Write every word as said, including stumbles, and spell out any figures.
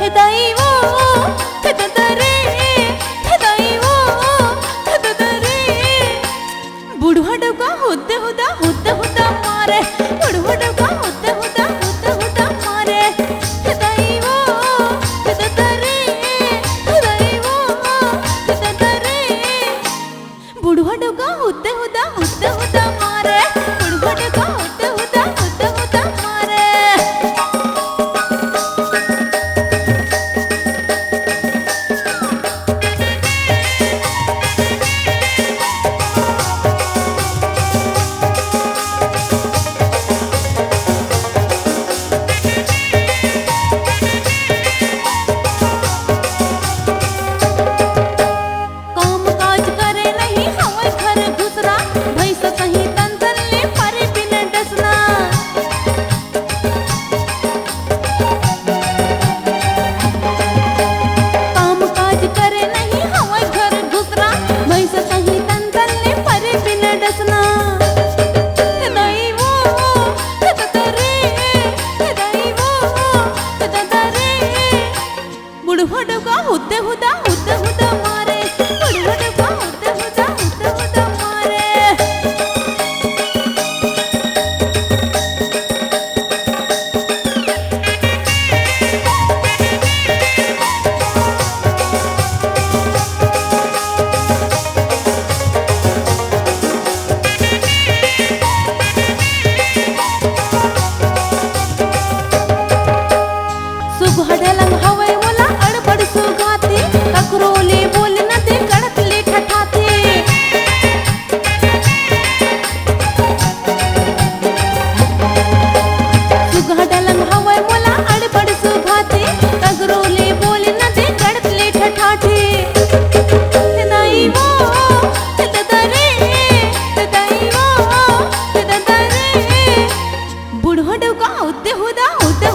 हे दाई वो, हे ददा रे, हे दाई वो, हे ददा रे। बुढ़वा डउका होते हुदा, होते हुदा मारे। बुढ़वा डउका होते हुदा, होते हुदा मारे। हे दाई वो, हे ददा रे, हे दाई वो, हे ददा रे। बुढ़वा डउका होते हुदा, होते हुदा मारे। बुढ़वा डउका होते हुदा, होते हुदा मारे। काम काज करे नहीं हवय घर घुसरा, भैंस सही तन तन ले परे बिन डसना। काम काज करे नहीं हवय घर घुसरा, भैंस सही तन तन ले परे बिन डसना। हे दाई वो, हे ददा रे, हे दाई वो, हे ददा रे। बुढ़वा डउका होते हुदा, होते हुदा मारे। बुढ़वा डउका होते हुदा, होते हुदा मारे। सुगहा ढलंग हवय मोला अड़बड़ सुघाथे, ककरो ले बोले न दे गड़त ले ठठाथे। सुगहा ढलंग हवय मोला अड़बड़ सुघाथे, ककरो ले बोले न दे गड़त ले ठठाथे। हे दाई वो, हे ददा रे, हे दाई वो, हे ददा रे। बुढ़वा डउका होते हुदा, होते